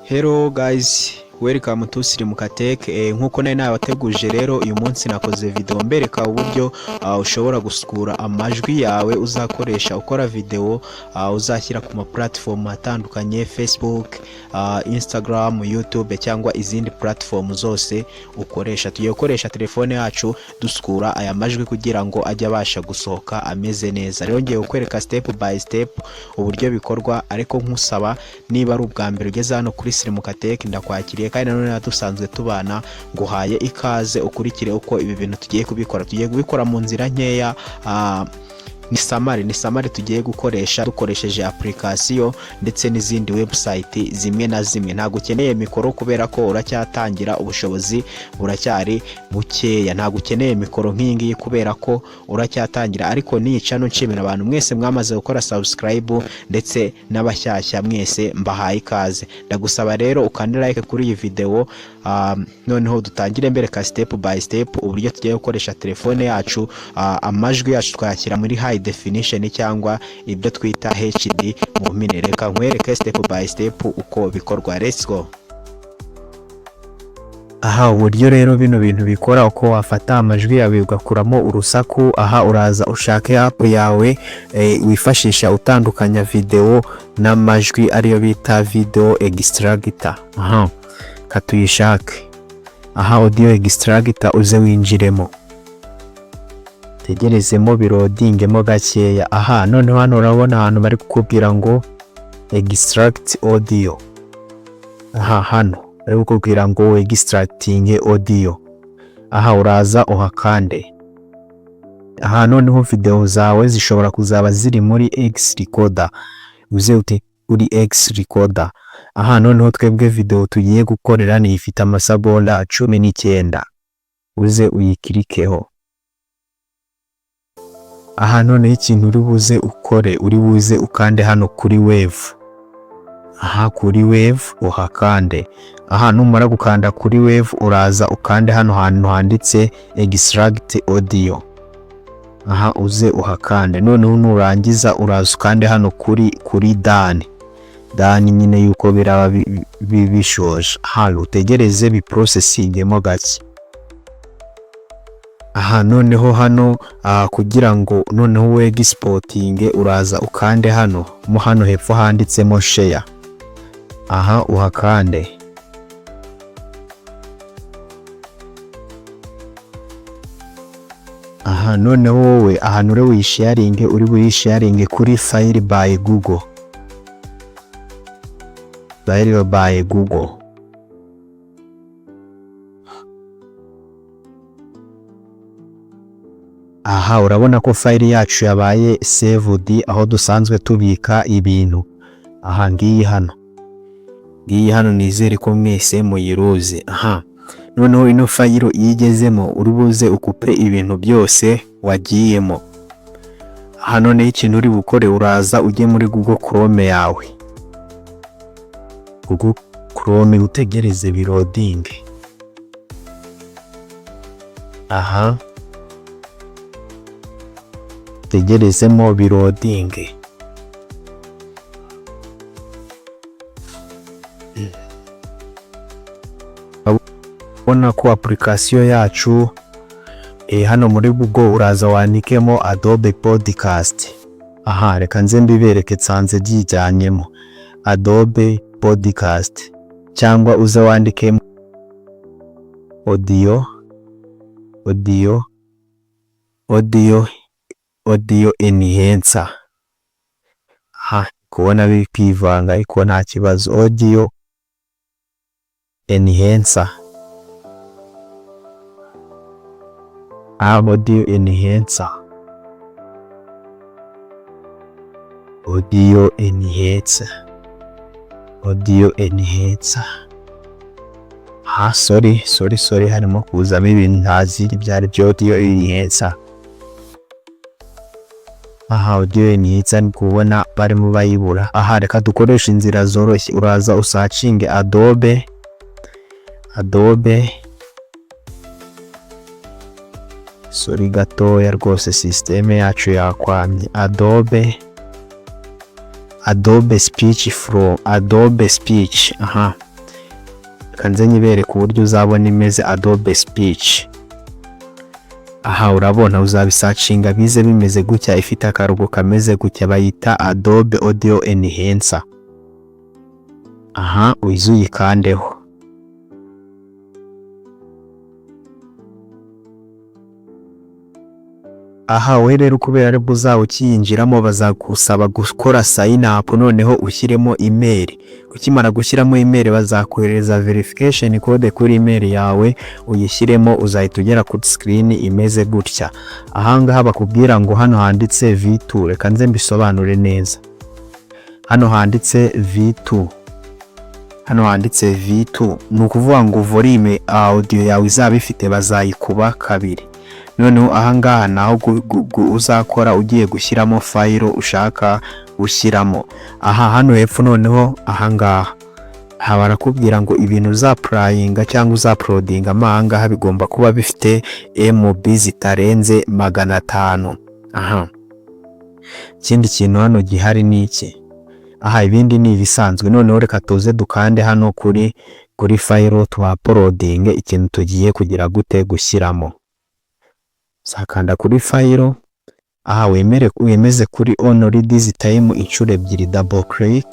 Hello guys, welcome to Sirimuka Tech. Nkuko nari nabateguje rero, uyu munsi nakoze video mbereka uburyo ushobora gusukura amajwi yawe uzakoresha ukora video uzashyira ku ma platform atandukanye: Facebook, Instagram, YouTube cyangwa izindi platform zose ukoresha. Tugiye gukoresha telefone yacu dusukura aya majwi kugira ngo ajye abasha gusohoka ameze neza. Rero ngiye kukwereka step by step uburyo bikorwa, ariko nkusaba, niba ari ubwa mbere ugeze hano kuri Sirimuka Tech, ndakwakiriye, kandi nanone dusanzwe tubana, nguhaye ikaze. Ukurikire uko ibi bintu tugiye kubikora. Tugiye kubikora mu nzira nkeya. Ni summary tugiye gukoresha dukoresheje application ndetse n'izindi website zimwe na zimwe. Ntabwo ukeneye mikoro kubera ko uracyatangira, ubushobozi buracyari bukeya. Ntabwo ukeneye mikoro nk'iyi ngiyi kubera ko uracyatangira. Ariko nica no nshimira abantu mwese mwamaze gukora subscribe, ndetse n'abashyashya mwese mbahaye ikaze. Ndagusaba rero ukande like kuri iyi video, noneho dutangire mbereka step by step uburyo tugiye gukoresha telefone yacu, amajwi yacu twayashyira muri high definition cyangwa ibyo twita HD mu mpine. Reka nkwereke step by step uko bikorwa. Let's go. Aha, uburyo rero bino bintu bikora, uko wafata amajwi yawe ugakuramo urusaku. Aha uraza ushake app yawe wifashisha utandukanya video n'amajwi, ariyo bita video extractor. Aha katuyishake. Aha, audio extractor, uze winjiremo, tegerezemo biloadingemo gakeya. Aha noneho hano urabona ahantu bari kukubwira ngo "extract audio". Aha hano bari kukubwira ngo extracting audio. Aha uraza uhakande. Aha noneho video zawe zishobora kuzaba ziri muri X recorder, uze ute kuri X recorder. Aha noneho twebwe video tugiye gukorera ni ifite amasegonda 19, uze uyiclickeho. Aha noneho ikintu uri buze ukore, uri buze ukande hano kuri wave. Aha kuri wave uhakande. Aha numara gukanda kuri wave, uraza ukande hano hantu handitse "extract audio". Aha uze uhakande. Noneho nurangiza uraza ukande hano kuri done. Done nyine yuko biraba bishoje. Aha utegereze biprocessingemo gake. Aha noneho hano kugira ngo noneho we exportinge, uraza ukande hano mo hano hepfo handitsemo "share". Aha uhakande. Aha noneho wowe ahantu uri buyisharinge, uri buyisharinge kuri File by Google, File by Google. Aha urabona ko file yacu yabaye saved aho dusanzwe tubika ibintu. Aha ngiyi hano, ngiyi hano, nizere ko mwese muyiruzi. Aha noneho ino file iyo igezemo, uri buze ukupe ibintu byose wagiyemo. Aha noneho ikintu uri bukore, uraza ujye muri Google Chrome yawe. Google Chrome, utegereze biloadinge. Aha utegerezemo biloadinge. Urabona ko application yacu hano muri Google uraza wandikemo Adobe Podcast. Aha reka nze mbibereke, nsanze byijyanyemo Adobe Podcast, cyangwa uze wandikemo audio enhancer. Aha kubona biri kwivanga, ariko nta kibazo. Audio enhancer, audio enhancer, audio enhancer, audio enhancer. Ha, sorry, sorry, sorry, harimo kuzamo ibintu ntazi ibyo ari byo. Audio enhancer. Aha audio enhancer ni kubona barimo bayibura. Aha reka dukoreshe inzira zoroshye. Uraza usearchinge Adobe. Sorry gatoya rwose, système yacu yakwamye. Adobe Speech Flow, Adobe Speech. Aha Reka nze nyibereke uburyo uzabona imeze. Adobe Speech, aha urabona uzabisearchinga bize bimeze gutya, ifite akarugo kameze gutya, bayita Adobe Audio Enhancer. Aha uze uyikandeho. Aha we rero, kubera aribwo uzaba ukiyinjiramo, bazagusaba gukora sign up, noneho ushyiremo email. Ukimara gushyiramo email, bazakohereza verification code kuri email yawe, uyishyiremo, uzahita ugera kuri screen imeze gutya. Ahangaha bakubwira ngo hano handitse V2, reka nze mbisobanure neza. Hano handitse V2, hano handitse V2 ni ukuvuga ngo volume audio yawe izaba ifite bazayikuba kabiri. Noneho ahangaha naho uzakora ugiye gushyiramo file ushaka gushyiramo. Aha hano hepfo, noneho ahangaha aha barakubwira ngo ibintu uzapplyinga cyangwa uzauploadinga ahangaha bigomba kuba bifite MB zitarenze 500. Aha ikindi kintu hano gihari ni iki? Aha ibindi ni ibisanzwe. Noneho reka tuze dukande hano kuri file, tuhauploadinge ikintu tugiye kugira gute, gushyiramo. Uzakanda kuri file, aha wemere, wemeze kuri only this time inshuro ebyiri, double click.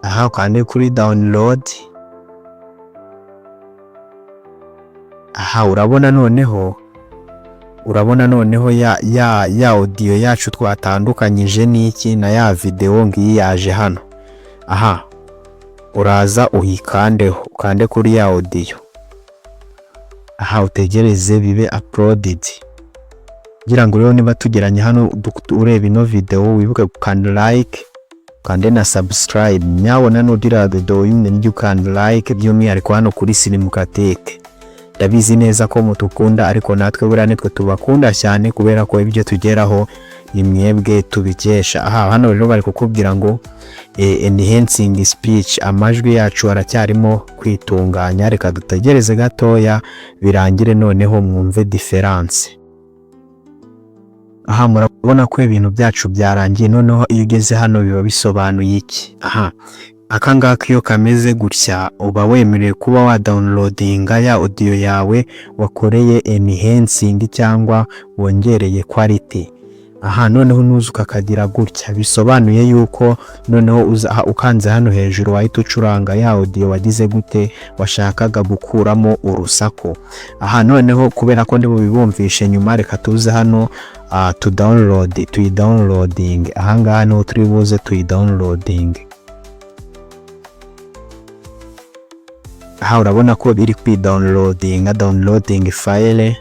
Aha ukande kuri download. Aha urabona noneho ya audio yacu twatandukanyije n'iki na ya video, ngiyi yaje hano. Aha uraza uyikandeho, ukande kuri ya audio. Aha utegereze bibe uploaded. Kugira ngo rero niba tugeranye hano ureba ino video, wibuke gukanda like, ukande na subscribe. Nyabona nudira video yumwe n'ijya ukanda like, by'umwihariko hano kuri Sirimuka Tech. Ndabizi neza ko mutukunda, ariko natwe buriya nitwe tubakunda cyane, kubera ko ibyo tugeraho ni mwebwe tubikesha. Aha hano rero bari kukubwira ngo enhancing speech, amajwi yacu aracyarimo kwitunganya. Reka dutegereze gatoya birangire, noneho mwumve difference. Aha murabona ko ibintu byacu byarangiye. Noneho iyo ugeze hano biba bisobanuye iki? Aha aka ngaka iyo kameze gutya, uba wemerewe kuba wadownloadinga ya audio yawe wakoreye enhancing cyangwa wongereye quality. Aha noneho nuza ukakagira gutya, bisobanuye yuko noneho uza ukanze hano hejuru wahita ucuranga ya audio wagize gute, washakaga gukuramo urusaku. Aha noneho kubera ko ndi bubibumvishe nyuma, reka tuze hano tu download, tuyidownloading. Aha ngaha niho turi buze tuyidownloading. Aha urabona ko biri kwidownloadinga, downloading file.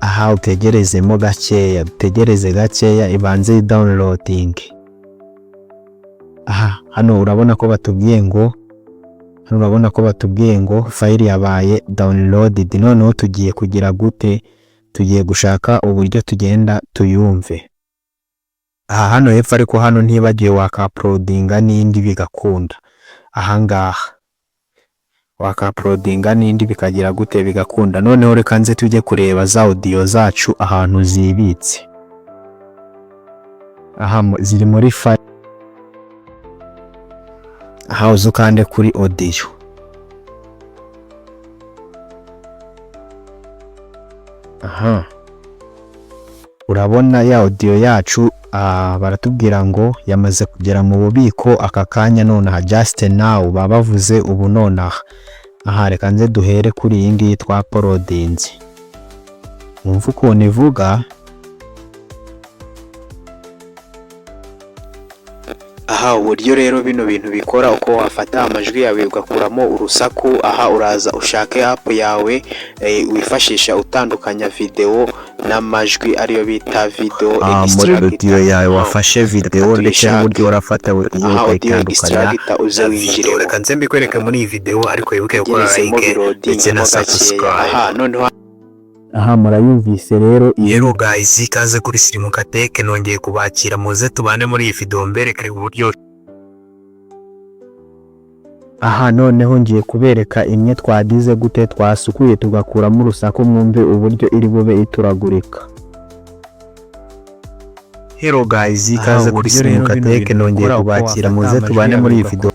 Aha utegerezemo gakeya, utegereze gakeya ibanze downloading. Aha hano urabona ko batubwiye ngo, hano urabona ko batubwiye ngo file yabaye downloaded. Noneho tugiye kugira gute? Tugiye gushaka uburyo tugenda tuyumve. Aha hano hepfo, ariko hano ntibagiwe wakauploadinga n'indi bigakunda. Aha ngaha wakauploadinga n'indi bikagira gute, bigakunda. Noneho reka nze tujye kureba za audio zacu ahantu zibitse. Aha ziri muri file. Aha uza ukande kuri audio. Aha urabona ya audio yacu, baratubwira ngo yamaze kugera mu bubiko aka kanya nonaha, just now, baba bavuze ubu nonaha. Aha reka nze duhere kuri iyi ngiyi twauploadinze, wumve ukuntu ivuga. Aha uburyo rero bino bintu bikora, uko wafata amajwi yawe ugakuramo urusaku. Aha uraza ushake app yawe wifashisha utandukanya video n'amajwi, ariyo bita video Muri audio yawe wafashe video, ndetse n'uburyo urafata audio Aha audio ukayitandukanya extractor, uze na video. winjiremo. Reka nze mbikwereke muri iyi video, ariko wibuke gukora Utegerezemo like ndetse na biloadingemo gakeya. subscribe. Aha noneho Aha murayumvise rero. Rero guys, ikaze kuri Sirimuka Tech, nongeye kubakira, muze tubane muri iyi video mbereke uburyo. Aha noneho ngiye kubereka imwe twagize gute, twasukuye tugakuramo urusaku, mwumve uburyo iri bube ituragurika. Hello guys, Aha, ikaze kuri uburyo rero Sirimuka bino Tech, bintu nongeye bikora, uko kubakira, wafata muze amajwi tubane yawe muri iyi video.